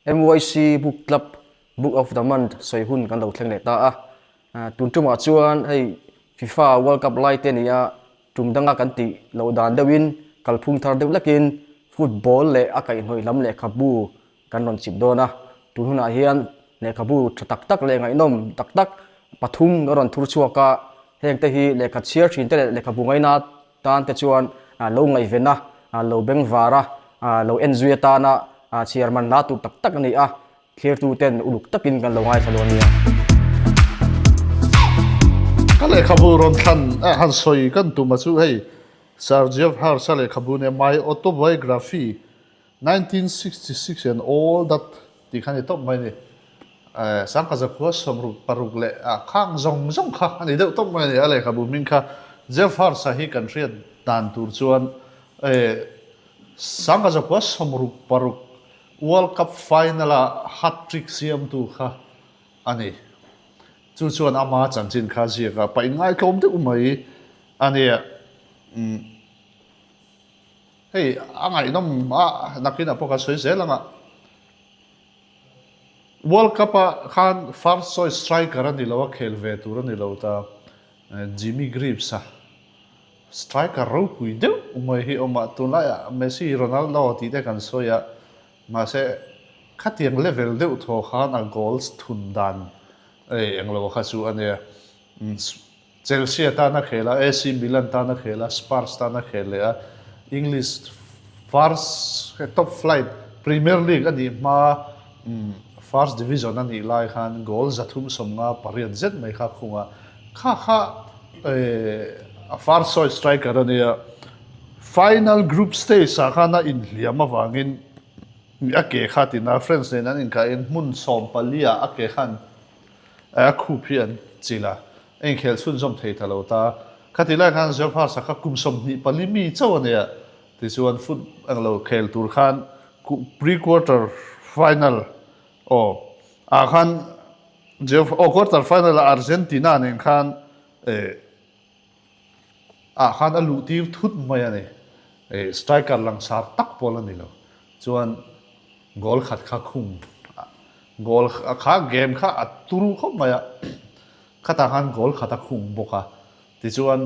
MYC Book Club Book of the Month sawi hun kan lo thleng leh ta a. Tun tumah chuan hei FIFA World Cup lai te nia tum danga kan tih loh dan deuhin kalphung thar deuh lekin football leh a kaihhnawih lam lehkhabu kan rawn chip dawn a. Tun hunah hian lehkhabu tha tak tak leh ngaihnawm tak tak pathum a rawn thur chhuak a, hengte hi lehkha chhiar thin te leh lehkhabu ngaina tan te chuan lo ngaihven a, lo bengvar a, lo en zui atana chhiar man la tur tak tak a ni a, thlirtu ten uluk takin kan lo ngaithla dawn nia. Ka lehkhabu rawn thlan a han sawi kan tum a chu hei Sir Geoff Hurst-a lehkhabu nia My Autobiography 1966 and all that tih kha a ni tawp mai a ni. Sangkhat zakhua sawmruk paruk leh a khang zawng zawng kha a ni deuh tawp mai a ni. A lehkhabu hming kha Jeff Hurst-a hi kan hriat dan tur chuan Sangkhat zakhua sawmruk paruk World Cup final-a hat-trick siamtu kha a ni. Chu chuan ama chanchin kha ziak a paih ngaitlawm deuh mai a ni. Hei a ngaihnawm a nakinah pawh kan sawi zel ang a. World Cup ah khan first choice striker a ni lo a, khel ve tur a ni lo ta. Jimmy Greaves a striker ropui deuh mai hi awm a, tunlaiah Messi, Ronaldo tih te kan sawi a, mahse khatiang level deuh thaw khan a goals thun dan englo kha chu a nia. Chelsea tan a khel a, AC Milan tan a khel a, Spurs tan a khel leh a, English first top flight Premier League a nih hma first division a nih lai khan goal 350 pariat zet mai kha a khung a, kha kha a first choice striker a nia. Final group stage ah khan a inhliam avangin a ke kha tina France nen an inkaihin hmun 14 ah a ke khan A khup hi an chilh a, a inkhel chhunzawm thei ta lo ta. Khatih lai khan Zerphasa kha kum 24 mi chauh a nia, tichuan foot ang lo khel tur khan pre-quarter final aw ah khan aw quarter final ah Argentina nen khan eh ah khan a luh tir thut mai a ni. Striker langsar tak pawl a ni lo. Chuan goal khat kha khung goal kha game kha a turu khawp mai a. Khatah khan goal khat a khung bawk a. Tichuan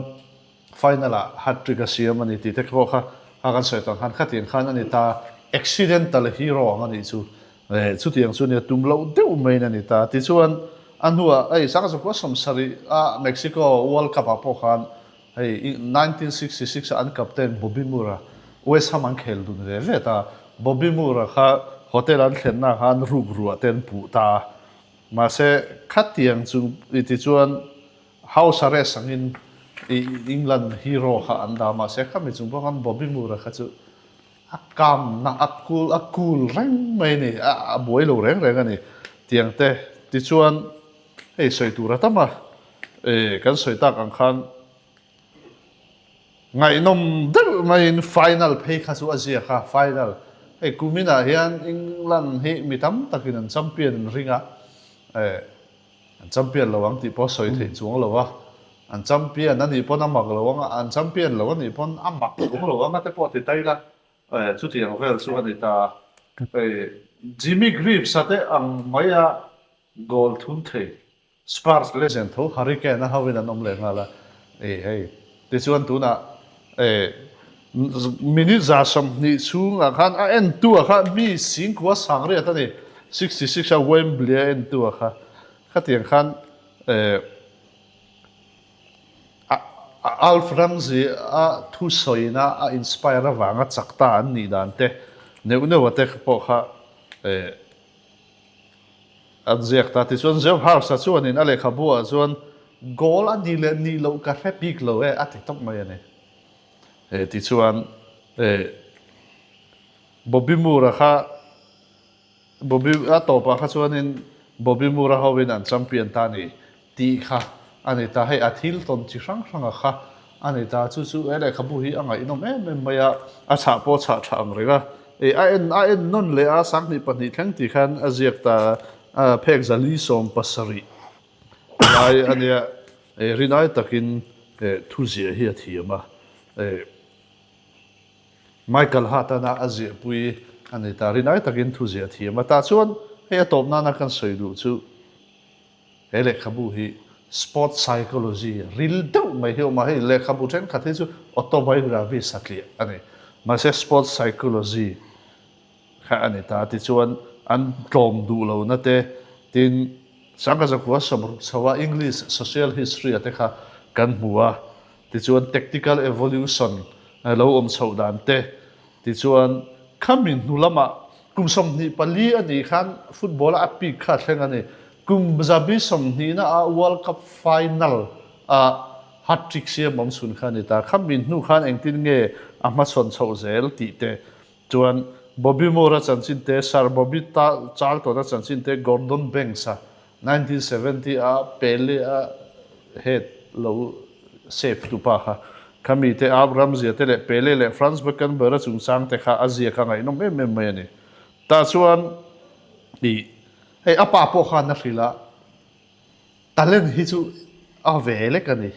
final ah hat trick a siam a ni tih te pawh kha kha kan sawi tawh ang khan khatiang khan a ni ta. Accidental hero ang a nih chu. Chutiang chu nia tum loh deuh maiin a ni ta. Tichuan a hnuah hei Sangzakua 70 a Mexico World Cup ah pawh khan hei 1966 a an captain Bobby Moore a West Ham an khel dun ve ve ta. Bobby Moore a kha hotel an thlenna khan ruk ruah te an puh ta a. Mahse khatiang chu tichuan house arrest angin England hero kha an dah. Mahse khami chung pawh khan Bobby Moore a kha chu A kamna a cool a cool reng mai a ni, a buai lo reng reng a ni tiang te. Tichuan hei sawi tur a tam a, e kan sawi tak ang khan ngaihnawm deuh maiin final phei kha chu a ziak a, final hei kuminah hian England hi mi tam takin an champion an ring a, e An champion lo ang tih pawh sawi theih chuang lo a, an champion a nih pawn a mak lo ang a, an champion lo a nih pawn a mak chuang lo ang a te pawh ti ta ila, eh chutiang vel chu a ni ta. Hei Jimmy Greaves-a te ang mai a goal thun thei Spurs legend tho Harry Kane a hoin an awm leh nghal a, eh hei tichuan tunah eh Minute 20 chhungah khan a entu ah kha mi singkua sangriat a ni, 66 a Wembley a entu ah kha khatiang khan Alf Ramsey a thusawina a inspire avanga chak ta an nih dan te neuh neuh a te pawh kha an ziak ta. Tichuan Geoff Hurst-a chuanin a lehkhabu ah chuan goal a nih leh nih loh ka hre bik lo e a ti tawp mai a ni. Tichuan Bobby Moore-a kha Bobby a tawpah kha chuanin Bobby Moore-a hoin an champion ta a ni tih kha a ni ta. Hei a thil tawn chi hrang hranga kha a ni ta. Chu chu he lehkhabu hi a ngaihnawm em em mai a, a chhah pawh a chhah tha ang reng a. A en a en nawn leh a, 2002 thleng tih khan a ziak ta phek 470 lai a nia. Rinai takin thuziah hi a thiam a, Michael Hart-ana a ziahpui. a ni ta. Rinai takin thu ziah thiam a. Tah chuan hei a tawp nana kan sawi duh chu he lehkhabu hi Sport Psychology ril deuh mai hi a awm a. Hei lehkhabu thenkhat hi chu autobiography satliah a ni. Mahse Sport Psychology kha a ni ta. Tichuan an tlawm duh lohna te, tin Sangkazakua sawmruk chho a English Social History a te kha kan hmu a. Tichuan tactical evolution lo awm chhoh dan te, tichuan khami hnu lamah kum 24 a nih khan football a peak kha a thleng a ni. Kum zabi sawmhnihna a World Cup final a hat-trick siam awm chhun kha a ni ta. Khami hnu khan engtin nge a hmachhawn chhoh zel tih te, chuan Bobby Moore-a chanchin te, Sir Bobby Charlton-a chanchin te, Gordon Banks-a 1970 a Pele a head lo save tu pa kha khami te a ram zia te leh Pele leh Franz Beckenbauer a chungchang te kha a ziak a ngaihnawm em em mai a ni. Tah chuan ih hei a pa pawh khan a hrilh a talent hi chu a ve lek a ni.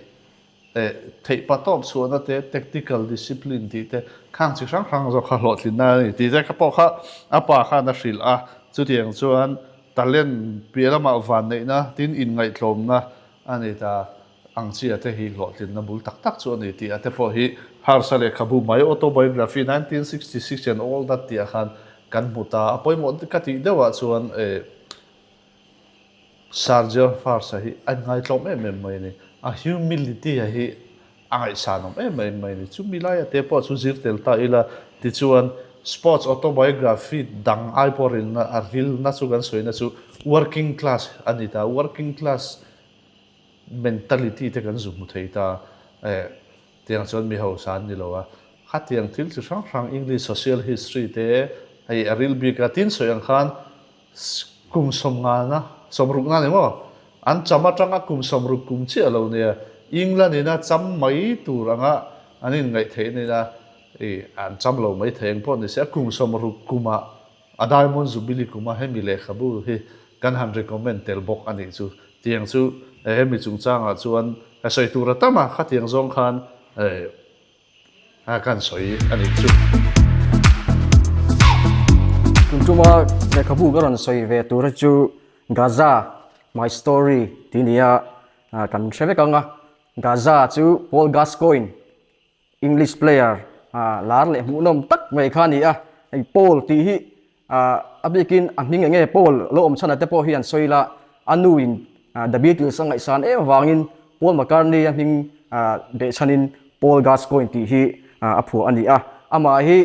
Theih pa tawp chhuahna te, tactical discipline tih te, khang chi hrang hrang zawk kha hlawhtlinna a ni tih te kha pawh kha a pa khan a hrilh a. Chutiang chuan talent piah lamah vanneihna tin inngaihtlawmna a ni ta ang chi a te hi hlawhtlinna bul tak tak chu a ni tih a te pawh hi harsa lehkhabu mai autobiography 1966 and all that tih ah khan kan hmu ta. A pawimawh ka tih deuhah chuan Sergio Farsa hi a inngaitlawm em em mai a ni. A humility a hi a ngaihsanawm em em mai a ni. Chumi laia te pawh chu zir tel ta ila tichuan sports autobiography dang ai pawh rilna a rilna chu kan sawina chu working class a ni ta. Working class mentality te kan zu hmu thei ta. Eh tiang chuan mi hausa an ni lo a. Khatiang thil chi hrang hrang English social history te hei a ril bik a. Tin sawi ang khan Kum sawmngana, sawmrukna ni maw? An cham atanga kum 60 kum chiah lo nia, England ina cham mai tur anga an inngaih theih nina i an cham lo mai thei ang pawh ni se, a kum 60 kumah a Diamond Jubilee kuma hemi lehkhabu hi kan han recommend tel bawk a nih chu. Tiang chu hemi chungchangah chuan sawi tur a tam a, khatiang zawng khan A kan sawi a nih chu. Tun tuma lehkhabu ka rawn sawi ve tur hi chu Gaza My Story tih nia kan hre vek ang a. Gaza chu Paul Gascoigne English player lar leh hmuhnawm tak mai kha a ni a. Hei Paul tih hi A bikin a hming enge Paul lo awm chhan a te pawh hi an sawi la, a nu in The Beatles a ngaihsan em avangin Paul McCartney a hming behchhanin Paul Gascoigne tih hi a phuah a ni a. Amah hi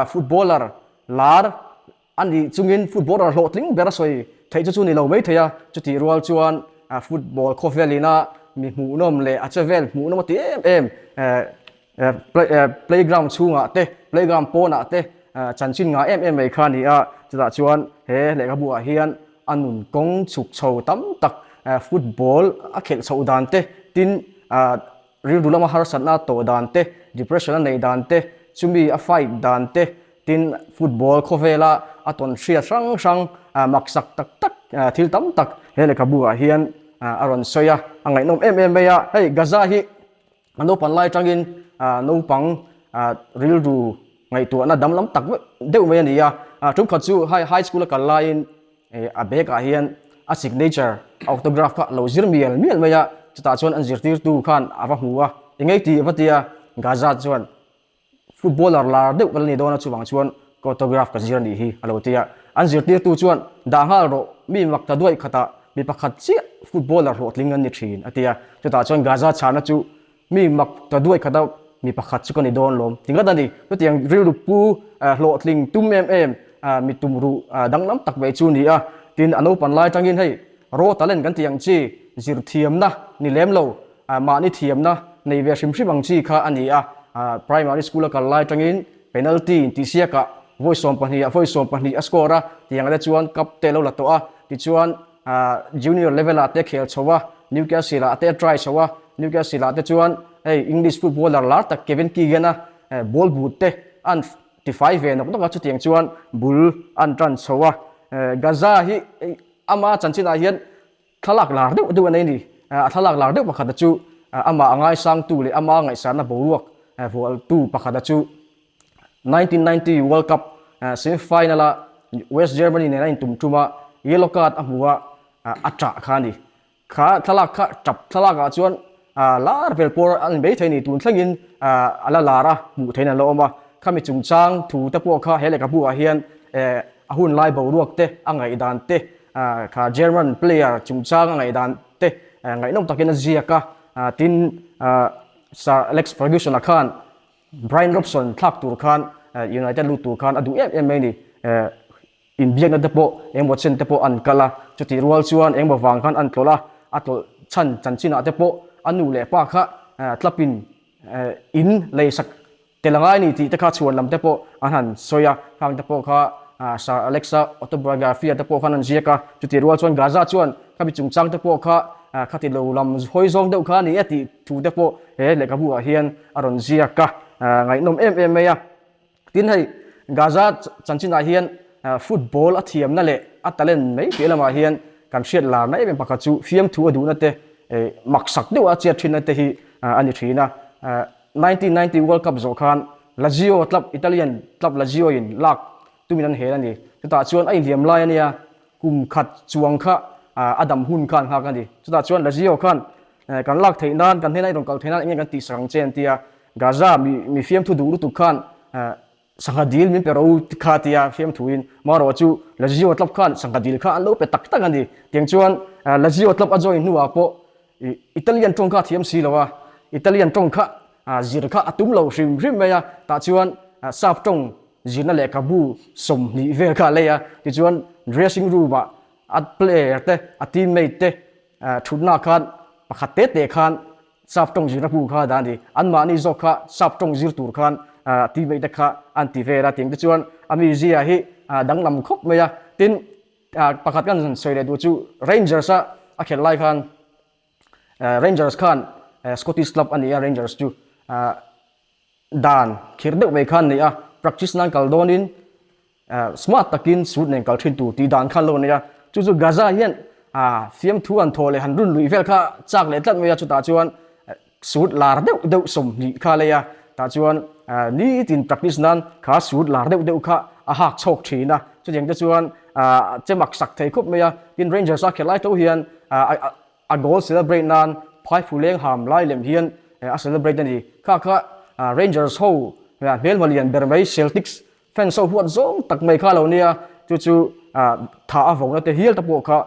footballer lar a nih chungin footballer hlawhtling ber a sawi theih chu chu ni lo mai thei a, chutih rual chuan football khawvel ina mi hmuhnawm leh a chevel hmuhnawm a ti em em Playground chhungah te, playground pawnah te chanchin ngah em em mai kha a ni a, chutah chuan he lehkhabu ah hian a nun kawng chhuk chho tam tak football a khelh chhoh dan te, tin rilru lama harsatna a tawh dan te, depression a neih dan te, chumi a fight dan te, tin football khawvela a tawn hriat hrang hrang maksak tak tak thil tam tak he lehkhabu ah hian a rawn sawi a, a ngaihnawm em em mai a, hei Gaza hi A naupan lai atangin naupang rilru ngaihtuahna damlam tak deuh mai a ni a. Tumkhat chu high school a kal laiin a bag ah hian a signature, a autograph kha a lo zir mial mial mai a. Chutah chuan an zirtirtu khan a va hmu a, engei tih a va ti a, Gaza chuan Footballer lar deuh ka la ni dawn a, chuvang chuan ka autograph ka zir a nih hi, a lo ti a. An zirtirtu chuan, Dah nghal rawh, mi mak ta duai khatah mi pakhat chiah footballer hlawhtling an ni thin, a ti a. Chutah chuan Gaza chhana chu, Mi mak ta duai khata mi pakhat chu ka ni dawn lawm, ti ngat a ni. Chutiang rilru pu hlawhtling tum em em mi tumruh danglam tak mai chu a ni a. Tin, a naupan lai atangin hei raw talent kan tih ang chi zirthiamna ni lem lo, Mahni thiamna nei ve hrim hrim ang chi kha a ni a, primary school a kal lai atangin penalty intihsiakah vawi 12 ah vawi 12 a score a, tiang te chuan cup te a lo la tawh a, tichuan junior level ah te khel chho a, Newcastle ah te a try chho a, Newcastle ah te chuan hei English footballer lar tak Kevin Keegan a ball boot te an tifai ve nawk nawk a, chutiang chuan bul an tan chho a, Gaza hi ama chanchinah hian Thlalak lar deuh deuh a nei a ni. A thlalak lar deuh pakhata chu amah a ngaisangtu leh ama ngaihsanna boruak vualtu pakhata chu 1990 World Cup Semi final a West Germany nena intum tuma yellow card a hmu a, a ṭah kha a ni. Kha thlalak kha ṭap thlalak ah chuan lar vel pawr a ni maithei a ni. Tun thlengin a la lar a, hmuh theihin an la awm a. Khami chungchang thu te pawh kha he lehkhabu ah hian a hun lai boruak te, a ngaihdan te, kha German player chungchang a ngaihdan te ngaihnawm takin a ziak a. Tin, Sir Alex Ferguson-a khan Bryan Robson thlak tur khan United lut tur khan a duh em em mai a ni. Inbiakna te pawh engmaw chen te pawh an kal a, chutih rual chuan engmaw vang khan an tlawlh a, a tlawlh chhan chanchinah te pawh a nu leh pa kha tlapin in leisak tel a ngai a ni tih te kha chhuan lam te pawh an han sawi a, khang te pawh kha Sir Alexa Autobiography ah te pawh khan an ziak a, chutih rual chuan Gaza chuan khami chungchang te pawh kha khati lo lam hawi zawng deuh kha a ni e tih thu te pawh he lehkhabu ah hian a rawn ziak a, ngaihnawm em em mai a. Tin hei Gaza chanchinah hian football a thiamna leh a talent mai piah lamah hian kan hriat larna em em pakhat chu fiamthu a duhna te maksak deuha a chiat thinna te hi a ni thin a. 1990 World Cup zawh khan Lazio club Italian club Lazio in lak tumin an hel a ni. Chutah chuan a inhliam lai a nia kum khat chuang kha a dam hun kha an nghak a ni. Chutah chuan Lazio khan kan lak theih nan kan hnenah i rawn kal theih nan eng nge kan tihsak ang che an ti a. Gaza mi mi fiamthu duh lutuk khan sangha dil min pe ro kha tia fiamthuin marawh chu Lazio club khan sangha dil kha an lo pe tak tak a ni. Tiang chuan Lazio club a join hnuah pawh Italian tawng kha a thiam si lo a, Italian tawng kha zir kha a tum lo hrim hrim mai a, tah chuan sap tawng zirna lehkhabu 20 vel kha a lei a, tichuan dressing room ah a player te a teammate te thutna khan pakhat te te khan Sap tawng zirna bu kha dah a ni. Anmahni zawk kha sap tawng zir tur khan teammate te kha an ti vel a, tiang te chuan a mizia hi danglam khawp mai a. Tin, pakhat kan sawi leh duh chu Rangers a a khelh lai khan Rangers khan Scottish club a ni a, Rangers chu dan khirh deuh mai khan a ni a, practice nan kal dawnin Smart takin suit nen kal thin tur tih dan kha lo nei a, chu chu Gaza hian fiamthu an thaw leh han run luih vel kha chak leh tlat mai a, chutah chuan suit lar deuh deuh 20 kha a lei a, tah chuan nitin practice nan kha suit lar deuh deuh kha a hak chhawk thin a, chutiang te chuan che mak sak thei khawp mai a, tin Rangers a khelh lai tho hian a goal celebrate nan phaifu leng ham lai lem hian a celebrate a ni, kha kha Rangers ho hmelma lian ber mai Celtics Fans ho huat zawng tak mai kha lo nia, chu chu tha a vona te hial te pawh kha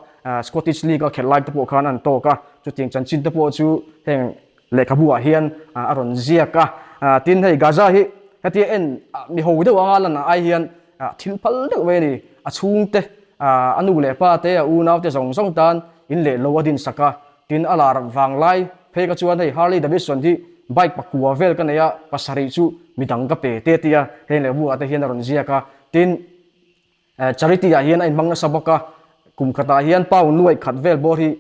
Scottish League a khelh lai te pawh khan an tawk a, chutiang chanchin te pawh chu heng lehkhabu ah hian a rawn ziak a. Tin hei Gaza hi hetia en mi ho deuh anga lan ai hian thil phal deuh mai a ni, a chhungte a nu leh pa te a unau te zawng zawng tan in leh lo a din sak a, Tin, a lar vanglai phei ka chuan hei Harley Davidson hi bike pakua vel ka nei a, pasarih chu midang ka pe te tia heng leh buah te hian a rawn ziak a. Tin, charity ah hian a inhmang nasa bawk a, kum khatah hian pound nuaih khat vel bawr hi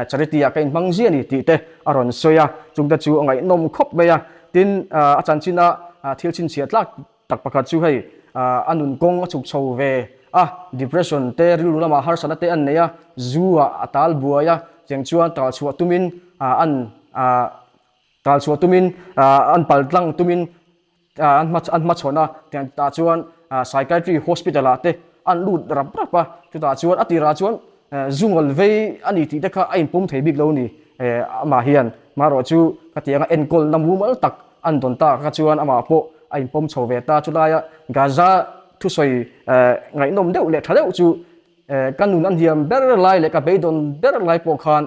charity ah ka inhmang ziah a ni tih te a rawn sawi a, chungte chu a ngaihnawm khawp mai a. Tin, a chanchin a thil chhinchhiah tlak Tak pakhat chu hei a nun kawng a chhuk chho ve a, depression te rilru lamah harsatna te an nei a, zu ah a tal buai a, cheng chuan tal chhuah tumin an tal chhuah tumin an pal tlang tumin an hmachhawn a, tiang tah chuan psychiatry hospital ah te an lut rap rap a, chutah chuan a tirah chuan Zu ngawl vei a ni tih te kha a inpawm thei bik lo ni. Amah hian hmarawh chu khatianga enkawlna mumal tak an dawn ta kha chuan amah pawh a inpawm chho ve ta. Chulaia Gaza thusawi ngaihnawm deuh leh tha deuh chu ka nun a hniam ber lai leh ka beidawn ber lai pawh khan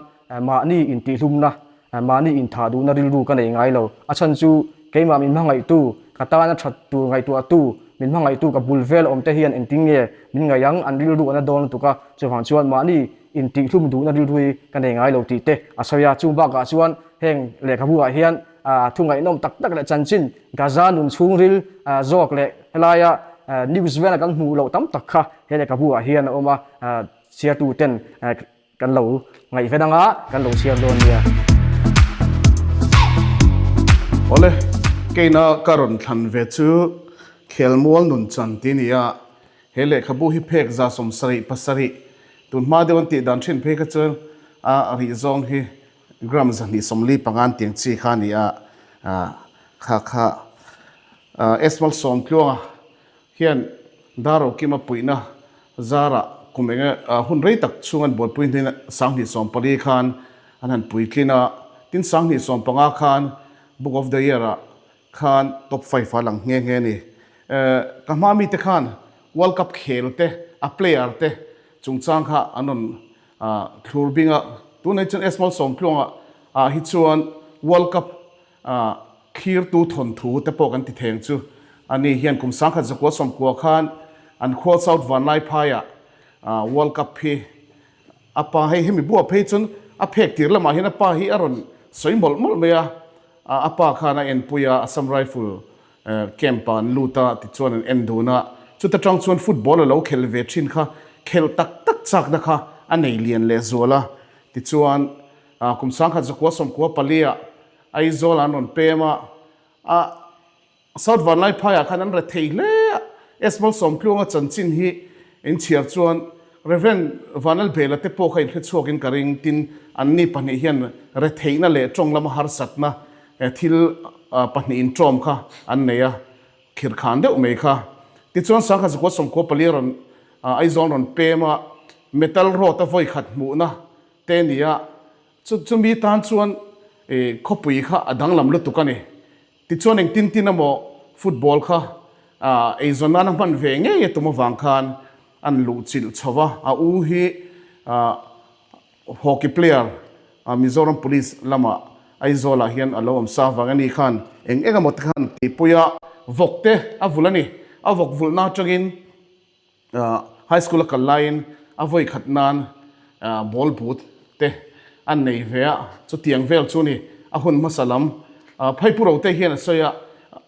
mahni intihlumna Mahni inthah duhna rilru ka nei ngai lo. A chhan chu keimah min hmangaihtu, ka tana that tur ngaihtuahtu, min hmangaihtu ka bul vel awmte hian engtin nge min ngaih ang, an rilru a na dawn lutuk a, chuvang chuan mahni intihhlum duhna rilru hi ka nei ngai lo tih te a sawi a. Chung bakah chuan heng lehkhabu ah hian thu ngaihnawm tak tak leh chanchin Gaza nun chhungril zawk leh helaia news vela kan hmuh loh tam tak kha he lehkhabu ah hian a awm a, chhiartu ten Kan lo ngaihven anga kan lo chhiar dawn nia. Awle, keina ka rawn thlan ve chu Khelmual nun chan ti nia. He lehkhabu hi phek 77 tun hma deuh an tih dan thin phei kha chuan a rih zawng hi gram 245 an tiang chi kha a ni a, kha kha Esmal Sawmtluanga hian. Darokima puihna zarah kum enge hun rei tak chhung an buaipui hnuin 2014 khan an han puitlin a, tin 2015 khan Book of the Year ah khan top five a lang nghe nghe a ni. Ka hma mite khan World Cup khel te, a player te chungchang kha an rawn thlur bing a, tunah hi chuan Esmal Sawmtluanga ah hi chuan World Cup thlirtu thawnthu te pawh kan ti theng chu a ni hian kum 1990 khan an khua South Vanlaiphaiah World Cup hi a pa hei hemi buah phei chuan a phek tir lamah hian a pa hi a rawn sawi mawlh mawlh mai a, a pa khan a enpui a Assam Rifle camp ah an lut a tichuan an en dun a, chuta tang chuan football a lo khel ve thin kha khelh tak tak chakna kha a nei lian leh zual a, tichuan kum 1994 ah Aizawl an rawn pem a, a South Vanlaiphaiah khan an re thei hle a, Esmond Sawmtluanga chanchin hi in chhiar chuan Rev. Vanlalbela te pawh kha inhre chhuakin ka ring, tin anni pahnih hian retheihna leh tawng lama harsatna thil pahnih inṭawm kha an nei a, khirkhan deuh mai kha. Tichuan 1994 rawn Aizawl rawn pem a, metal rod a vawikhat hmuhna te ni a, Chu chumi tan chuan khawpui kha a danglam lutuk a ni. Tichuan engtin tin emaw football kha eizawn nana hman ve ngei a tum avang khan an luh chilh chho a. A u hi hockey player Mizoram Police lamah Aizawlah hian a lo awm sa avang a ni khan eng eng emaw te khan tihpui a, vawk te a vulh a ni. A vawk vulhna atangin High school a kal laiin a vawi khat nan ball boot te an nei ve a, chutiang vel chu ni a hun hmasa lam. Phaipu Rote hian a sawi a,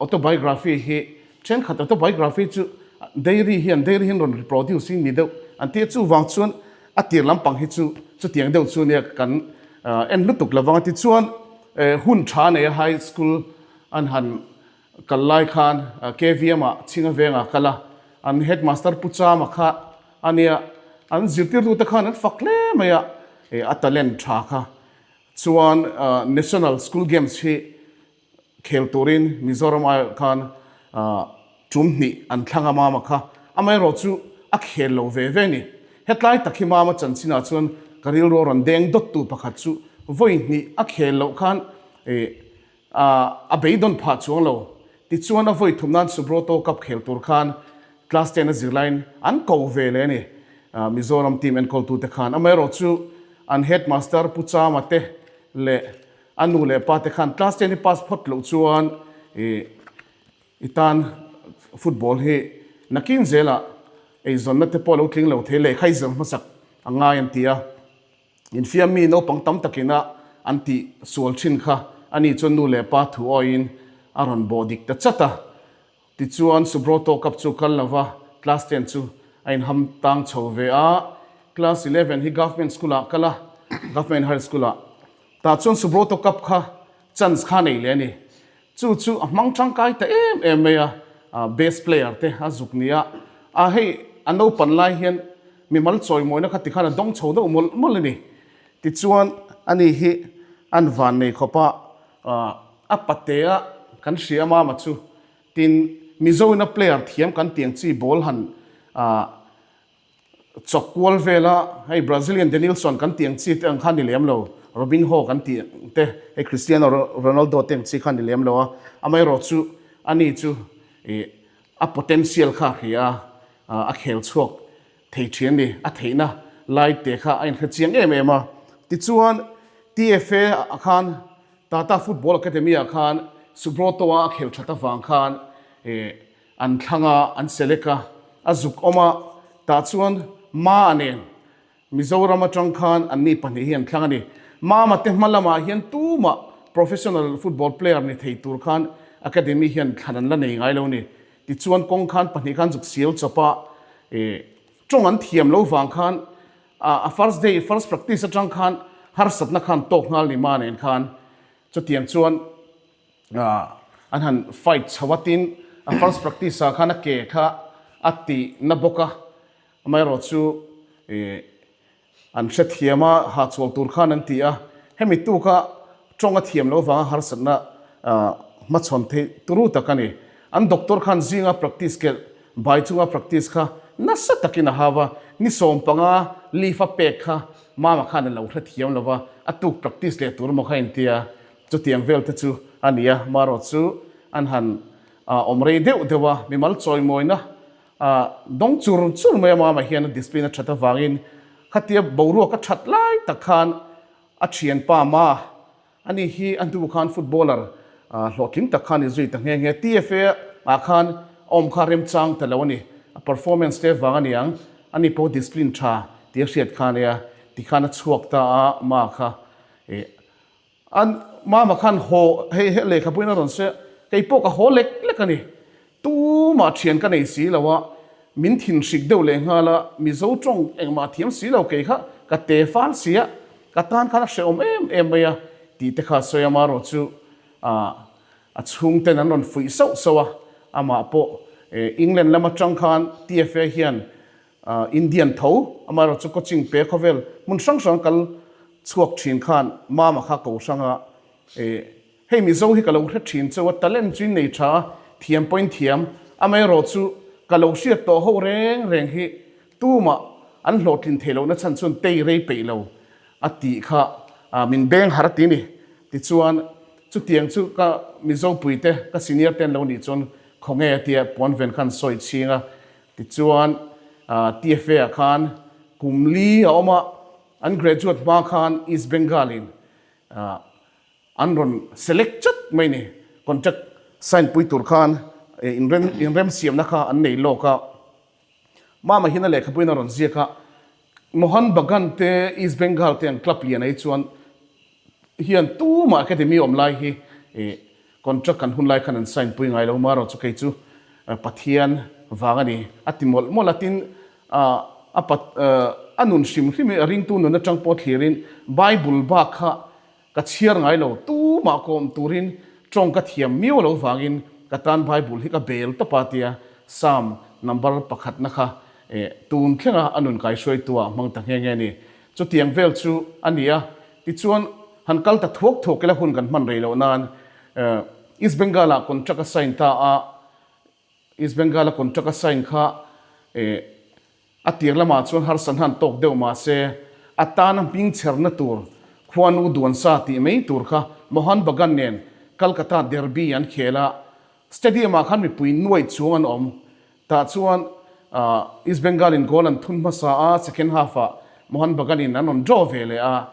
autobiography hi thenkhat autobiography chu dairy hian dairy hian rawn reproduce in ni deuh an ti a, chuvang chuan a tir lampang hi chu chutiang deuh chu nia kan en lutuk lovang a ti. Chuan hun tha nei a high school an han Kal lai khan KVM ah Chhinga vengah kal a, an headmaster Pu Chama kha a nia, an zirtirtute khan an fak hle mai a, a talent tha kha. Chuan National School Games hi khel turin Mizoram aiawh khan tum hnih an thlang a Mama kha, amaherawh chu a khel lo ve ve ni. Hetlai tak hi Mama chanchinah chuan ka rilru a rawn deng dawttu pakhat chu vawi hnih a khel loh khan A beidawn phah chuang lo. Tichuan a vawi thum nan Subroto Cup khel tur khan class ten a zirlaiin an ko ve leh a ni. Mizoram team enkawltute khan amaherawh chu an headmaster Pu Chama te leh a nu leh pa te khan class ten hi pass phawt loh chuan i tan football hi nakin zelah eizawnna te pawh lo tling lo thei lehkha i zir hmasak a ngai an ti a. Infiam mi naupang tam takina an tih sual thin kha ani chuan nu leh pa thu awiin a rawn bawh dik ta chat a. Tichuan Subroto Cup chu kal lova class ten chu a inham tang chho ve a. Class 11 hi Government School ah kal a, Government Higher School ah. Tah chuan Subroto Cup kha chance kha nei leh a ni. Chu chu a hmang tangkai ta em em mai a, best player te a zuk ni a, a hei a naupan lai hian mimal chawimawina kha tikhan a dawng chho deuh mawlh mawlh a ni. Tichuan ani hi an van nei khawp a, a patea kan hria mama chu tin Mizo in a player thiam kan tiang chi ball han Chawk kual vela hei Brazilian Denilson kan tih ang chi te ang kha ni lem lo, Robinho kan tih ang te, hei Cristiano Ronaldo te ang chi kha ni lem lo a, amaherawh chu ani chu ih a potential kha a hria a, a khel chhuak thei thin a ni, a theihna lai te kha a inhre chiang em em a. Tichuan TFA ah khan Tata Football Academy ah khan Subroto-a a khel that avang khan ih An thlang a, an select a, a zuk awm a, tah chuan Ma nen Mizoram atang khan anni pahnih hi an thlang a ni. Mama te hma lamah hian tumah professional football player ni thei tur khan academy hian thlan an la nei ngai lo a ni. Tichuan kawng khan pahnih khan zuk sial chawp a, ih tawng an thiam lo vang khan a first day, first practice atang khan harsatna khan tawk nghal ni Ma nen khan chutiang chuan An han fight chho a tin a first practice ah khan a ke kha a tih na bawk a, amaherawh chu ih an hrethiam a hahchhual tur khan an ti a, hemi tuka tawng a thiam loh vanga harsatna hmachhawn theih turu tak a ni. An doctor khan zinga practice kelh Bai chunga practice kha nasa takin a hau a, ni 15 leave a pek kha Mama khan a lo hrethiam lo va, a tuk practice leh tur maw kha intia, chutiang vel te chu a ni a, marawh chu an han awm rei deuh deuh a, mimal chawimawina dawng chur chur mai a Mama hian a discipline a that avangin khatia boruak a that lai tak khan a thianpa Ma Ani hi a hnu khan footballer hlawhtling tak kha a ni zui ta nghe nghe. TFA ah khan a awm kha remchang ta lo a ni. A performance te vang a ni ang. Ani pawh discipline tha tih a hriat kha a nia. Tikhan a chhuak ta a, Ma kha eh an Mama khan haw hei he lehkhabuin a rawn sawi a, kei pawh ka haw lek lek a ni. Tumah thian ka nei si lo a, min thinhrik deuh leh nghal a, Mizo tawng engmah thiam si lo kei kha ka te fal si a, ka tan khan a hrehawm em em mai a tih te kha a sawi a, amaherawh chu a chhungten an rawn fuih sauh sauh a, amah pawh England lam atang khan TFA hian Indian tho, amaherawh chu coaching pe khawvel hmun hrang hrang kal chhuak thin khan Mama kha ko hrang a. Hei Mizo hi ka lo hre thin cheu a, talent chu in nei tha a, thiam pawhin thiam, amaherawh chu ka lo hriat tawh ho reng reng hi tumah an hlawhtlin theih lohna chhan chuan tei rei peih lo a tih kha min beng har a ti ni. Tichuan chutiang chu ka Mizo puite ka senior te an lo nih chuan khawnge a tia puan ven khan sawi chhing a, tichuan TFA ah khan kum li a awm a, an graduate hma khan East Bengal in An rawn select chat mai ni. Contract sign pui tur khan inremsiamna kha an nei lawk a. Mama hian a lehkhapuiin a rawn ziak a, Mohan Bagan te, East Bengal te an club lian ai chuan hian tumah academy awm lai hi contract kan hun lai khan an sign pui ngai lo. Marawh chu kei chu Pathian vang a ni a ti mawlh mawlh a. Tin, a nun hrim hrim hi a ringtu nun atang pawh thlirin Bible bak kha Ka chhiar ngai lo, tumah kawm turin tawng ka thiam miau lo vangin ka tan Bible hi ka bel tawp a tia Psalm number pakhatna kha tun thlenga a nun kaihruaitua hmang ta nghe nghe a ni. Chutiang vel chu a ni a, tichuan han kal ta thuak thuak ila hun kan hman rei loh nan East Bengal ah contract a sign ta a, East Bengal a contract a sign kha a tir lamah chuan harsatna han tawk deuh mah se a tana hming chherna tur khuanu duansa tih mai tur kha Mohan Bagan nen Calcutta derby an khel a, stadium ah khan mipui nuaih chuang an awm. Tah chuan East Bengal in goal an thun hmasa a, second half ah Mohan Bagan in an rawn draw ve leh a,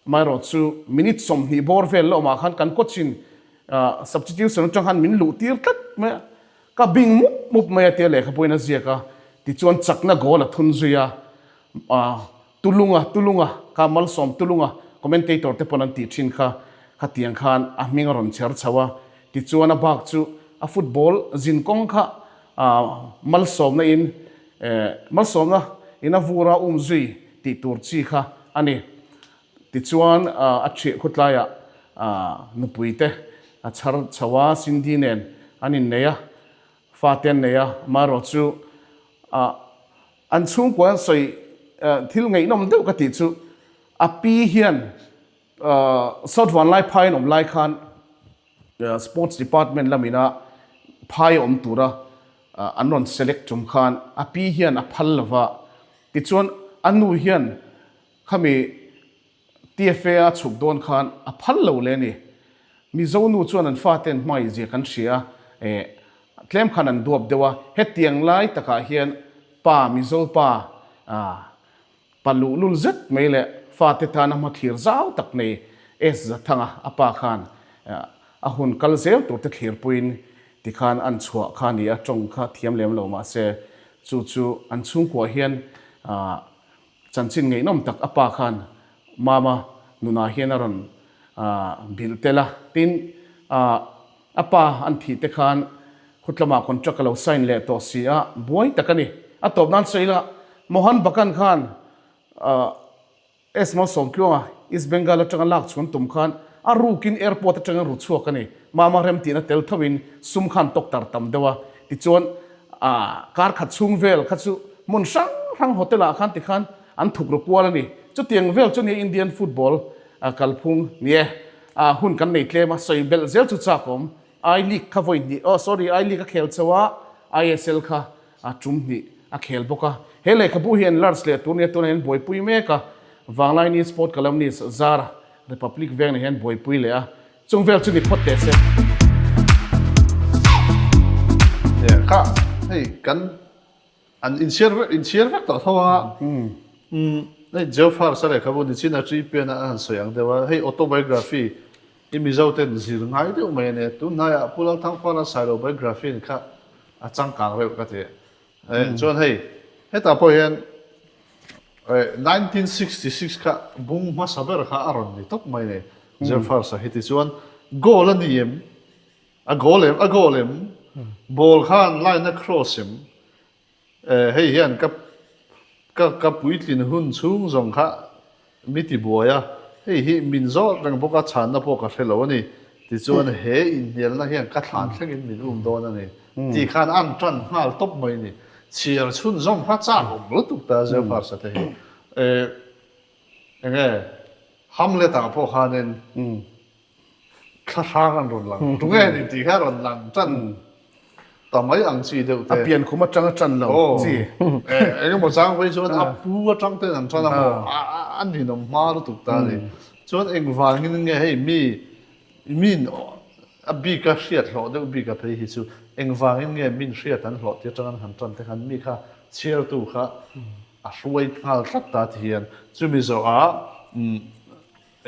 Amaherawh chu minute 20 bawr vel la awmah khan kan coach in substitution atang khan min luh tir tlat mai a, ka bing mup mup mai a tia lehkha pawhin a ziak a, tichuan chakna goal a thun zui a, Tulunga Tulunga kha Malsawm Tulunga commentator te pawn an tih thin kha khatiang khan a hming a rawn chher chho a, tichuan a bak chu a football zin kawng kha Malsawmna in Malsawmna in a vur a um zui tih tur chi kha a ni. Tichuan a ṭhiah khawtlaiah nupuite a chhar chho a, Cindy nen an innei a, fate an nei a, amaherawh chu an chhungkua an sawi thil ngaihnawm deuh ka tih chu a pi hian South Vanlai phai an awm lai khan Sports Department lamina phai awm tura an rawn select tum khan a pi hian a phal lo va, tichuan a nu hian khami TFA a chhuk dawn khan a phal lo le a ni. Mizo nu chuan an fate an hmangaih zia kan hria a, eh tlem khan an duap deuh a, hetiang lai takah hian pa Mizo pa ah Pa luhlul zet mai leh fate tana hmathlir zau tak nei S. Zathanga a pa khan a hun kal zel tur te thlirpuiin tikhan an chhuah kha a ni a, tawng kha thiam lem lo mah se chu chu an chhungkuah hian chanchin ngaihnawm tak a pa khan Mama nunah hian a rawn bilh tel a, tin a pa an thih te khan Khutlamah contract a lo sign leh tawh si a, buai tak a ni. A tawp nan sawi ila, Mohan Bagan khan S Malsawmtluanga East Bengal atanga lak chhuan tum khan a rukin airport atangin ru chhuak a ni. Mama remtihna tel tho in sum khan tawk tar tam deuh a, tichuan kar khat chhung vel kha chu hmun hrang hrang hotel ah khan tikhan an thuk ru kual a ni. Chutiang vel chu nia Indian football kalphung ni e. Hun kan nei tlem a, sawi belh zel chu chak awm. I League kha vawi hnih, oh sorry, I League a khel chho a, ISL kha a tum hnih a khel bawk a. He lehkhabu hi enlarge leh tur nia tunah hian buaipui mek a, Vanglaini Sport Columnist Zara Republic veng nen hian buaipui leh a, chung vel chu ni phawt teh se. Nia kha hei kan an inchhiar vek inchhiar vek tawh tho a hei Geoffers a lehkhabu nichin a Tripian a han sawi ang deuh a hei autobiography i Mizo ten zir ngai deuh mai a nia tun hnaiah Pu Lalthangfala Sailo biography in kha a changkang reuh ka ti chuan hei hetah pawh hian 1966 kha bung hmasa ber kha a rawn ni tawp mai a ni Geoffers a hi tichuan goal a ni em A goal em? A goal em? Ball khan line a cross em? Eh, hei hian ka ka ka puitlin hun chhung zawng kha mi ti buai a, hei hi min zawt reng bawk a, chhanna pawh ka hre lo a ni. Tichuan he inhnialna hian ka thlan thlengin min um dawn a ni tih khan an tan nghal tawp mai a ni. Chhiar chhunzawm kha chak awm lutuk ta Zephyrs-a te hi. Eh, enge Hamlet-ah pawh khanin Thla hrang an rawn lang. Tunge ni tih kha rawn lang tan ta mai ang chi deuh te. A pian khum atanga tan lo chi. Eng emaw chang phei chuan a pu atang ten an tan a maw a ninawm hma lutuk ta a ni. Chuan engvangin nge hei mi min a bika hriat hlawh deuh bika phei hi chu engvangin nge min hriat an hlawh tih atang an han tan te khan mi kha chhiartu kha a hruai nghal tlat ta ti hian chumi zawhah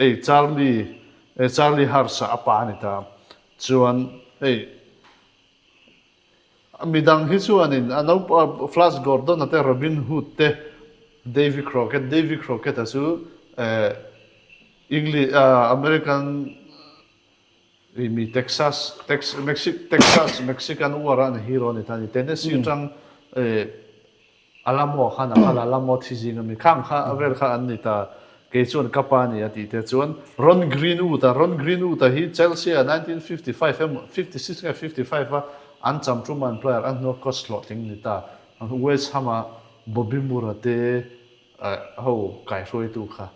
Hei Charlie, hei Charlie Hurst-a a pa a ni ta. Chuan hei midang hi chuanin a naupa Flash Gordon-a te, Robin Hood te, Davy Crockett, Davy Crockett-a chu eh English American i mi Texas, Tex, Mexic, Texas, Mexican War-a an hero a ni ta a ni. Tennessee atang eh Alamo khan a kal a, Alamo thi zing a mi khang kha a vel kha an ni ta, kei chuan ka pa ni a tih te chuan Ron Greenwood a, Ron Greenwood a hi Chelsea a 1955 emaw 56 nge 55 a an cham tum an player a hnua coach hlawhtling ni ta, West Ham a Bobby Moore a te ho kaihruaitu kha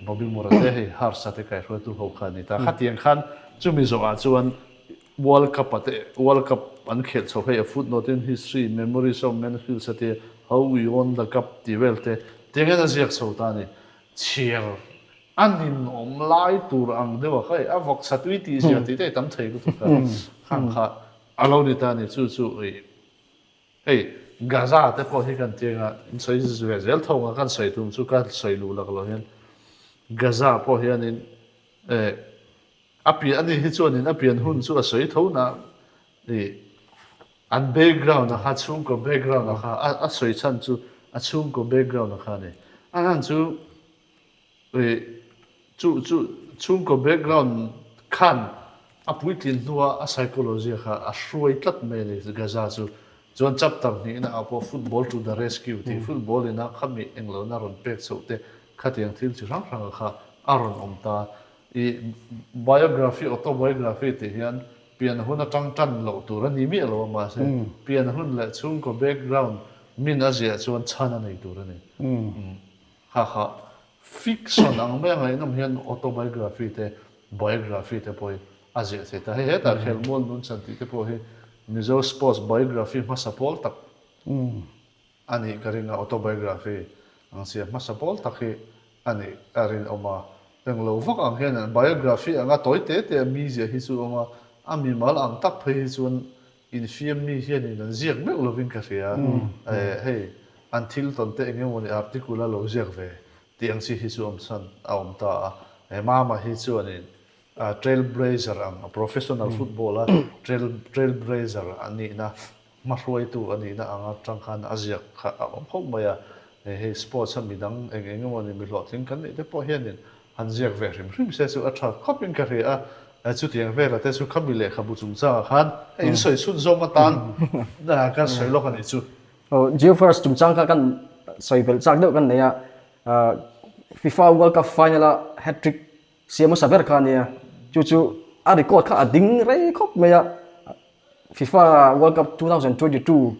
Bobby Moore a te hei Hurst a te kaihruaitu ho kha a ni ta, khatiang khan chumi zawhah chuan World Cup a te World Cup an khelh chho hei a footnote in history, memories of Mansfield a tia how we won the cup tih vel te tiang hian a ziak chho ta a ni. Chhiar a ninawm lai tur ang deuh a kha a vawk sa tui tih zia tih te i tam thei lutuk a khang kha a lo ni ta a ni chu chu ih hei Gaza te pawh hi kan tiang a in sawi ve zel tho ang a kan sawi tum chu ka sawi luh lak lo hian Gaza pawh hianin eh A pian a nih hi chuanin a pian hun chu a sawi tho na i an background a kha chhungkaw background a kha a sawi chhan chu a chhungkaw background a kha a ni. A hlan chu i chu chu chhungkaw background khan a puitlin hnua a psychology a kha a hruai tlat mai a ni Gaza chu. Chuan chapter hnihna ah pawh football to the rescue tih football ina khami englohna rawn pek chhoh te khatiang thil chi hrang hrang a kha a rawn awm ta. I biography, autobiography tih hian pian hun atang tan loh tur a ni miah lo a, mahse pian hun leh chhungkaw background min a ziah chuan chhan a nei tur a ni. Kha kha fiction ang mai a ngaihnawm hian autobiography te biography te pawh hi a ziah thei ta. Hei hetah Khelmual Nunchan tih te pawh hi Mizo sports biography hmasa pawl tak A nih ka ring a, autobiography ang sia hmasa pawl tak hi a nih a rinawm a. Englo vak ang hian an biography anga tawi te te a mizia hi chu awm a, a mimal ang tak phei hi chuan infiam mi hianin an ziak meuh lovin ka hria. Hei an thil tawn te eng emawni article a lo ziak ve tih ang chi hi chu awm chhan a awm ta a. He mama hi chuanin trailblazer ang a professional football a trail trailblazer a nihna Hmahruaitu a nihna ang atang khan a ziak kha a awm khawp mai a, hei sports a midang eng eng emaw ni mi hlawhtling kan nih te pawh hianin han ziak ve hrim hrim se chu a tha khawpin ka hria a, chutiang vela te chu khami lehkhabu chungchangah khan hei in sawi chhun zawng atan kan sawi lawk a nih chu. Geofirst chungchang kha kan sawi belh chak deuh kan nei a, FIFA World Cup final a hat-trick siam hmasa ber kha a nia, chu chu a record kha a ding rei khawp mai a, FIFA World Cup 2022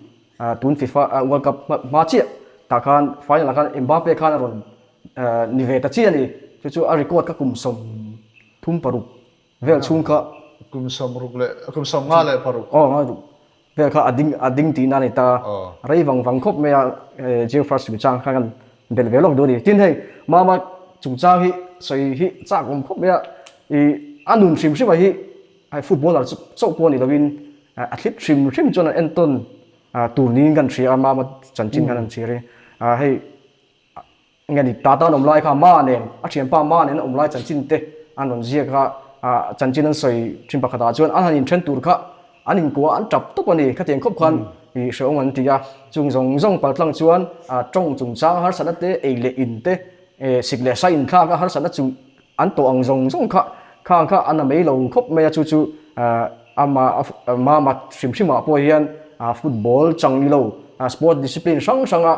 tun FIFA World Cup hma chiah tah khan final ah khan Mbappe khan a rawn ni ve ta chiah a ni, chu chu a record kha kum 36 vel chhung kha kum 66 kum 56. Aw nga ruk. Vel kha a ding a ding tihna a ni ta. Rei vang vang khawp mai a Geo First chungchang kha kan belh ve lawk duh a ni. Tin hei Mama chungchang hi sawi hi chak awm khawp mai a, ih a nun hrim hrim a hi hei footballer chauh pawh ni lovin a thlip hrim hrim chuan an entawn tur niin kan hria a Mama chanchin khan an chhiar hi. Hei Nge ni, ta tan awm lai kha Ma nen, a thianpa Ma nen a awm lai chanchin te an rawn ziak a, ah chanchin an sawi thin pakhat ah chuan an han inthen tur kha an inkua an tap tawp a ni. Khatiang khawp khan ih hrehawm an ti a, chung zawng zawng paltlang chuan ah tawng chungchang harsatna te, ei leh in te, eh sik leh sa inthlak a harsatna chu An tawh ang zawng zawng kha khang kha a na mai lo khawp mai a, chu chu ama mama hrim hrimah pawh hian football chang ni lo sport discipline hrang hranga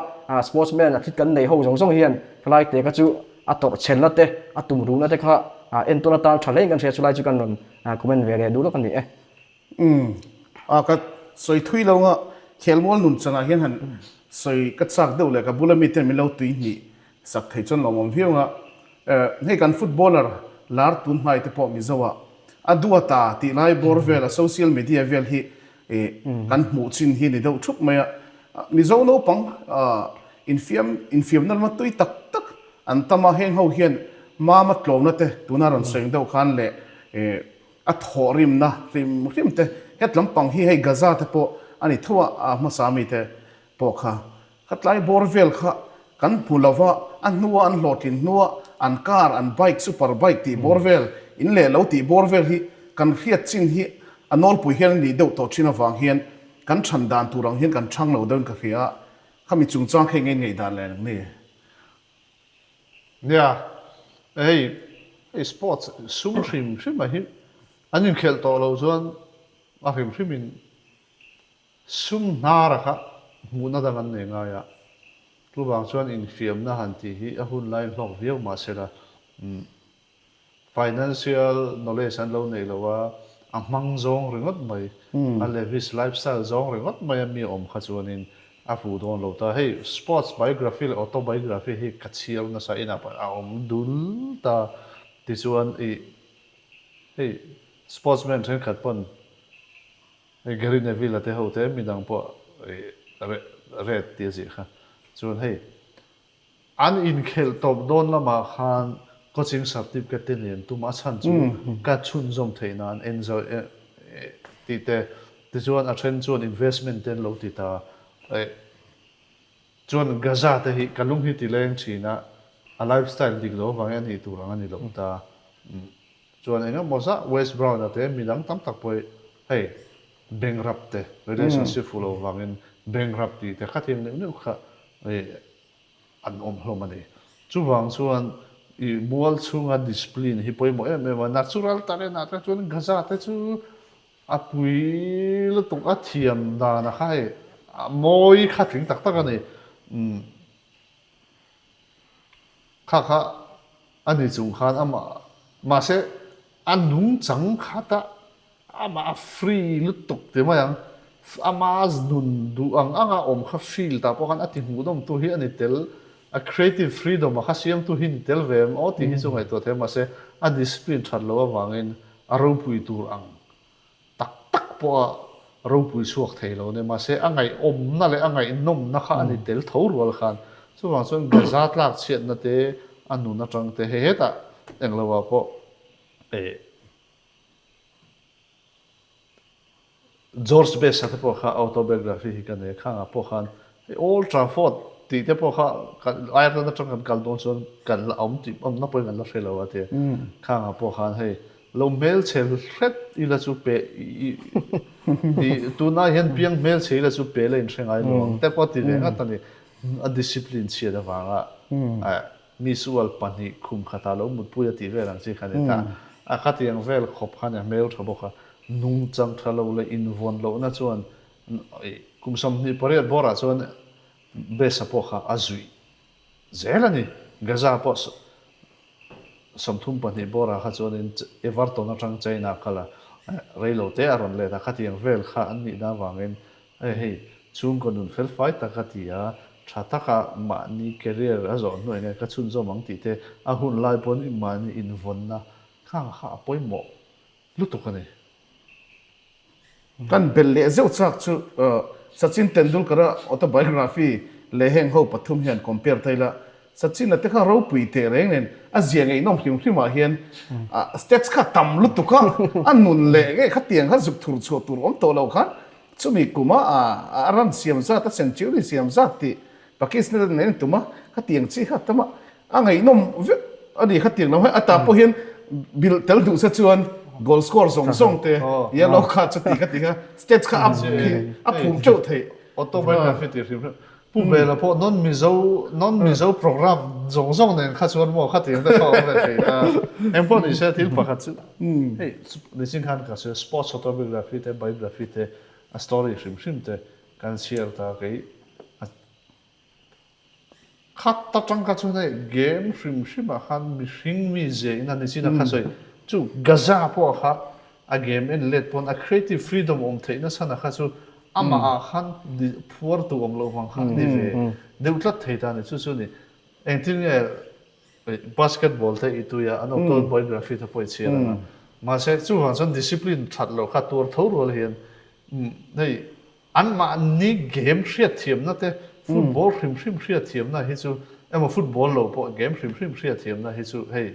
sportsman athlete kan nei ho zawng zawng hian helai te kha chu a tawrh chhelna te a tum ruhna te kha entawn atan tha hlein kan hria chulai chu kan rawn comment ve leh duh lawk a ni e. Umm a ka sawi thui lo nga khelmual nun chanah hian han sawi ka chak deuh leh ka bula miten min lo tui hnih sak thei chuan lawmawm viau nga eh hei kan footballer lar tun hnai te pawh Mizo ah a duata tih lai bawr vel a social media vel hi eh kan hmuh chin hi ni deuh thup mai a Mizo naupang ah infiam infiamna lama tui tak tak an tam a heng ho hian mama tlawmna te tuna rawn sawi ang deuh khan leh eh A thawhrimna hrim hrim te, het lampang hi hei Gaza te pawh a ni tho a, a hmasa mi te pawh kha kha tlai bawr vel kha kan hmu lo va, a hnua an hlawhtlin hnua an car, an bike, super bike tih bawr vel, in leh lo tih bawr vel hi kan hriat chin hi a nawlpui hian a nih deuh tawh thin avang hian kan chhan dan tur ang hian kan chhang lo deuhin ka hria a, khami chungchang kha eng ngaihdan leh ang ni? Nia, hei hei sports sum hrim hrim a hi an inkhelh tawh loh chuan a hrim hrim in sum hnar a kha hmuhna dang an nei ngai a, chuvang chuan infiamna han tih hi a hun laiin hlawk viau mahsela umm Financial knowledge an lo neih lo a, a hmang zawng ringawt mai, a lavish lifestyle zawng ringawt mai a mi awm kha chuanin a fuh dawn lo ta. Hei sports biography leh autobiography hi ka chhiar nasa inah pawh a awm dul ta. Tichuan ih hei sportsman thenkhat pawn hei Gary Neville a te ho te midang pawh ih red tih a ziah kha. Chuan hei An inkhelh tawp dawn lamah khan coaching certificate te nen tum a chhan chu ka chhunzawm theih nan en zo tih te, tichuan a then chuan investment te an lo ti ta. Chuan Gaza te hi ka lung hi ti leng thin a, a lifestyle dik lo avangin a nih tur ang a ni lo ta. Chuan eng emaw zah Wes Brown-a te midang tam tak pawh hi hei bankrupt te relationship fuh lo vangin bankrupt tih te khatiang neuh neuh kha an awm hlawm a ni. Chuvang chuan i mual chhunga discipline hi pawimawh em em a, natural talent ah te chuan Gaza te chu a pui lutuk a thiam dan a kha hei a mawi kha tling tak tak a ni. Umm kha kha a ni chung khan amah mahse a nungchang khat a Amah a free lutuk ti mai ang. Ama nun duh ang anga awm kha field ah pawh khan a ti hmuhnawmtu hi a ni tel, a creative freedom a kha siamtu hi ni tel ve em aw tih hi chu ngaihtuah thei a, mahse a discipline that loh avangin a ropui tur ang tak tak pawh a ropui chhuak thei lo nia, mahse a ngaihawmna leh a ngaihnawmna kha a ni tel tho rual khan chuvang chuan Gaza tlak chhiatna te a nun atang te hei hetah englo ah pawh eh George Best-a te pawh kha autobiography hi ka nei a, khangah pawh khan hei Old Trafford tih te pawh kha kan Ireland atang kan kal dawn chuan kan la awm tih awmna pawhin kan la hre lo a tia. Khangah pawh khan hei lo hmelchhe hret ila chu pe i tunah hian piang hmelchhe ila chu pe la inhre ngai lo ang te pawh a ti ve ngat a ni. A discipline chhiat avanga Mi sual pahnih khum khatah lo mutpui a tih vel ang chi kha ni ta. A khatiang vel khawp khan a hmel tha bawk a, nungchang tha lo leh invawn lohna chuan kum 28 bawrah chuan Besa pawh kha a zuih zel a ni. Gaza pawh 32 bawrah kha chuanin Everton atang China kal a, reilo te a rawn let a, khatiang vel kha an nihna avangin Hei hei, chhungkaw nun felfai tak a ti a, tha taka mahni career a zawh hnuai nge ka chhunzawm ang tih te a hun lai pawn mahni invawnna kha kha a pawimawh lutuk a ni. Kan belh leh zeuh chak chu Sachin Tendulkar-a autobiography leh heng ho pathum hian compare ta ila, Sachin-a te kha ropui teh reng nen a zia ngaihnawm hrim hrimah hian stats kha tam lutuk a, a nun leh nge khatiang kha zuk thur chhuah tur awm tawh lo khan chumi kuma a run siam zat, a century siam zat tih Pakistan nen an tum a, khatiang chi kha tam a, a ngaihnawm vek a ni khatiang lam hi a tah pawh hian bilh tel duh se chuan goal score zawng zawng te yellow card chuti kha ti kha stats kha a phum teuh theih. Autobiography tih hrim hrim Pu Bela pawh non Mizo non Mizo program zawng zawng nen kha chuan maw khatiang te kha awm ve thei ta. Eng pawh ni se thil pakhat chu hei nichin khan ka sawi a sports autobiography te biography te a story hrim hrim te kan chhiar ta kei a Khat atang kha chuan hei game hrim hrim ah khan mihring mi zia in a nichin a kha sawi chu Gaza pawh kha a game en let pawn a creative freedom awm theih nasa na kha chu amah ah khan phuar tu awm loh vang kha a ni ve deuh tlat thei ta a ni chu chu ni engtin nge basketball te i tui a an autobiography te pawh i chhiar ang a mahse chuvang chuan discipline that loh kha tuar tho rual hian hei Anmahni game hriatthiamna te, football hrim hrim hriatthiamna hi chu emaw football lo pawh game hrim hrim hriatthiamna hi chu hei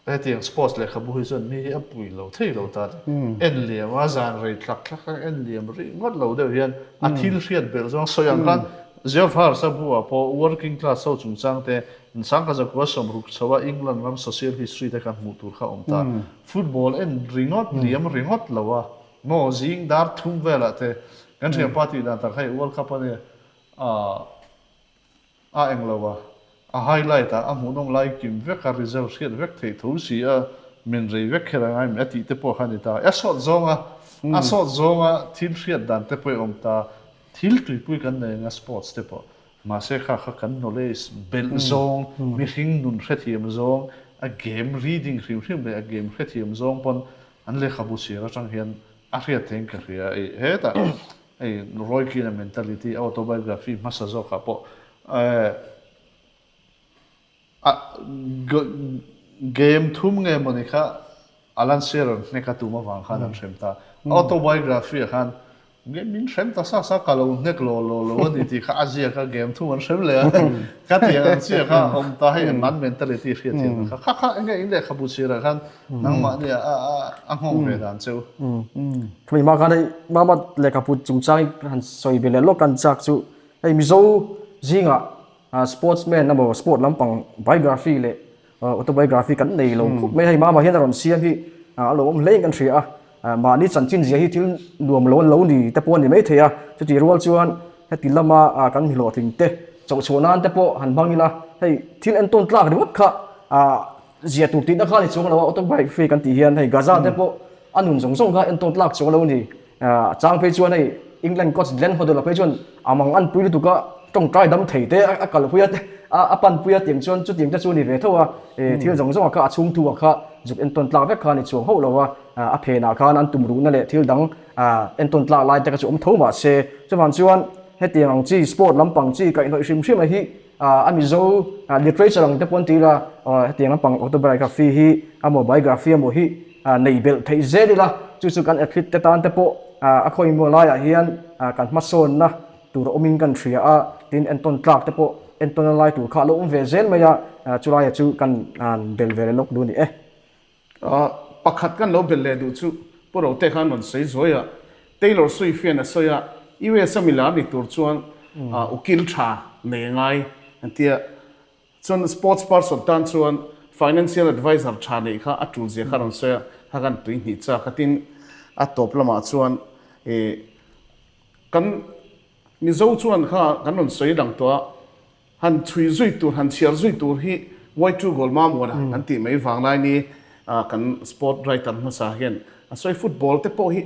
hetiang sports lehkhabu hi chuan mi hi a pui lo thei lo ta ni. En liam a, zan rei tlak tlak a en liam rih ngawt lo deuh hian a thil hriat belh zawng sawi ang khan Geoff Hurst a buah pawh working class ho chungchang te, Sangha zakua sawmruk chho a England ram social history te kha hmuh tur kha awm ta. Football en ringawt liam ringawt lo a maw zing dar thum velah te kan thianpa tih dan tak hei World Cup a nia ah a eng lo a a highlight ah a hmuhnawm lai kim vek a result hriat vek theih tho si a min rei vek kher a ngai mai a tih te pawh kha a ni ta a sawt zawng a a sawt zawng a thil hriat dan te pawh a awm ta thil tuipui kan nei anga sports te pawh Mahse kha kha kan knowledge belh zawng, mihring nun hrethiam zawng, a game reading hrim hrim leh a game hrethiam zawng pawn an lehkhabu chhiar atang hian a hriat theiin ka hria. Ei hetah hei Roy Keane-a mentality a autobiography hmasa zawkah pawh a game thum nge mawni kha Alan Shearer hnek a tum avang khan an hrem ta. Autobiography ah khan nge min hrem ta sa sa ka lo hnek lo lo lo a ni tih kha a ziak a game thum an hrem leh a ka ti ang chiah kha a awm ta hei an mentality hriat thiam kha kha kha enge in lehkhabu chhir ah khan nangmahni a a nghawng ve dan cheu. Khami hma khan hei mama lehkhabu chungchang hi han sawi ve leh lawk kan chak chu hei Mizo zingah Sportsman emaw sport lampang biography leh autobiography kan nei lo khawp mai a, hei mama hian a rawn siam hi a lo awm hlein kan hria a, mahni chanchin zia hi thil nuam lo an lo ni te pawh a ni maithei a, chutih rual chuan heti lama kan hlawhtling te chawhchhuah nan te pawh han hmang ila hei thil entawn tlak ringawt kha zia tur tihna kha a ni chuang lo a, autobiography kan tih hian hei Gaza te pawh a nun zawng zawng kha entawn tlak chuang lo a ni. A chang phei chuan hei England coach Glenn Hoddle-a phei chuan a mang an pui lutuk a, tawngtai dam thei te a kalpui a, a panpui a tiang chuan chutiang te chu a ni ve tho a, thil zawng zawng ah kha a chhung thu ah kha zuk entawn tlak vek kha a ni chuang hauh lo a, a phenah khan an tum ruhna leh thil dang entawn tlak lai te kha chu awm tho mah se. Chuvang chuan hetiang ang chi sport lampang chi kaihhnawih hrim hrim a hi a Mizo literature ang te pawh an ti ila hetiang lampang autobiography hi emaw biography emaw hi nei belh theih zel ila, chu chu kan athlete te tan te pawh a khawimaw laiah hian kan hmasawnna tur a awmin kan hria a, tin entawn tlak te pawh entawn lai tur kha a lo awm ve zel mai a, chulaia chu kan bel ve leh lawk duh a ni e. Pakhat kan lo bel leh duh chu Pu Rote khan rawn sawi zuai a, Taylor Swift hian a sawi a, US a milar ni tur chuan ukil tha nei a ngai an ti a, Chuan sports person tan chuan financial advisor tha neih kha a tul zia kha a rawn sawi a, kha kan tui hnih chak a tin a tawp lamah chuan ih kan Mizo chuan kha kan rawn sawi lang tawh a, han chhui zui tur han chhiar zui tur hi Waitu Golma Muana kan tih mai vang lai ni kan sport writer hmasa hian a sawi football te pawh hi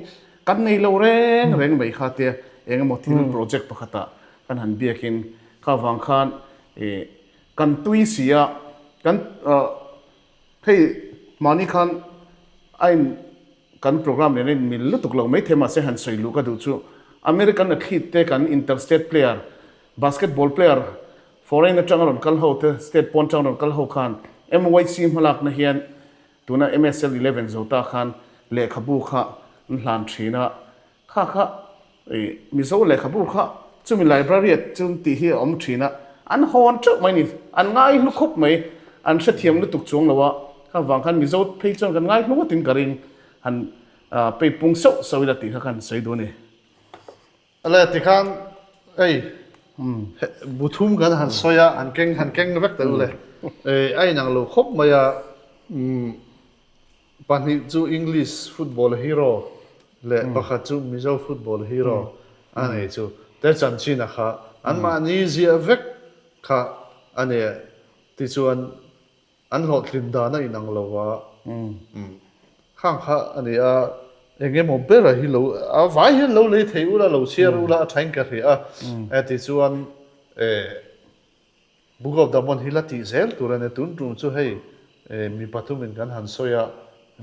kan nei lo reng reng mai kha tia eng emaw thil project pakhatah kan han biakin kha vang khan Ih kan tui si a, kan hei mahni khan a in kan program nen a in mil lutuk lo maithei mahse han sawi luh ka duh chu American athlete te kan interstate player basketball player foreign atanga rawn kal ho te state pawn atanga rawn kal ho khan MYC hmalakna hian tuna MSL 11 zo ta khan lehkhabu kha an hlan thin a, kha kha ih Mizo lehkhabu kha chumi library ah chuan tih hi a awm thin a, an hawn teuh mai ni, an ngai hlu khawp mai, an hrethiam lutuk chuang lo a, kha vang khan Mizo phei chuan kan ngai hlu ngawtin ka ring, han peipung sauh sauh ila tih kha ka han sawi duh a ni. Ale tikhan hei bu thum kan han sawi a, han keng han keng vek ta ule. A inang lo khawp mai a, pahnih chu English football hero leh pakhat chu Mizo football hero a nei chu te chanchin a kha anmahni ziah vek kha a ni tichuan An hlawhtlin dan a inang lo a, khang kha a ni a, eng emaw bera hi lo, a vai hian lo lei thei ula, lo chhiar ula a thain ka hria a, tichuan Book of the Month hi la tih zel tur a ni, tun tum chu hei mi pathumin kan han sawi a,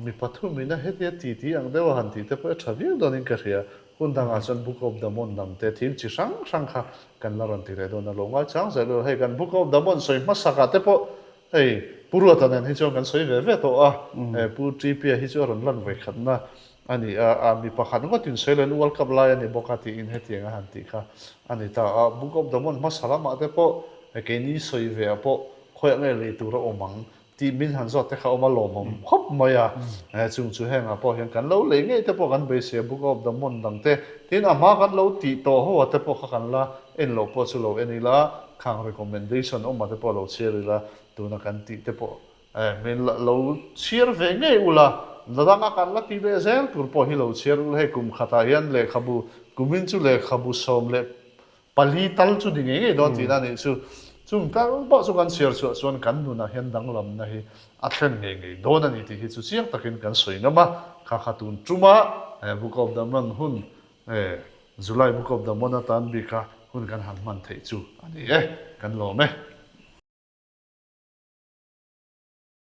mi pathumin a hetia ti ti ang deuh a han tih te pawh a tha viau dawnin ka hria, hun dangah chuan Book of the Month lam te thil chi hrang hrang kha kan la rawn ti leh dawn a, lo ngaichang zel ula, hei kan Book of the Month sawi hmasakah te pawh Hei, Pu Ruata nen hi chuan kan sawi ve ve tawh a, Pu Tripia hi chu a rawn lan vawikhatna a ni a, a mi pakhat ngawtin sawi loin World Cup lai a ni bawk a tiin hetiang a han tih kha a ni ta a. Book of the Month hmasa lamah te pawh keini sawi ve ah pawh khawiah nge lei tur a awm ang tih min han zawt te kha a awm a lawmawm khawp mai a, chung chu hengah pawh hian kan lo lei ngei te pawh kan beisei a, Book of the Month dang te tin a hma kan lo tih tawh ho ah te pawh kha kan la En loh pawh chu lo en ila, khang recommendation awm ah te pawh lo chhiar ila, tuna kan tih te pawh eh min lo chhiar ve ngei ula, la danga kan la ti leh zel tur pawh hi lo chhiar ula, hei kum khatah hian lehkhabu, kumin chu lehkhabu 14 tal chu ni ngei ngei dawn tihna a nih chu, chung tal pawh chu kan chhiar chhuah chuan kan nunah hian danglamna hi a thlen ngei ngei dawn a ni tih hi chu chiang takin kan sawi ngam a, kha kha tun tuma Book of the Month hun E, July Book of the Month atan bika hun kan han hman theih chu a ni e, kan lawm e.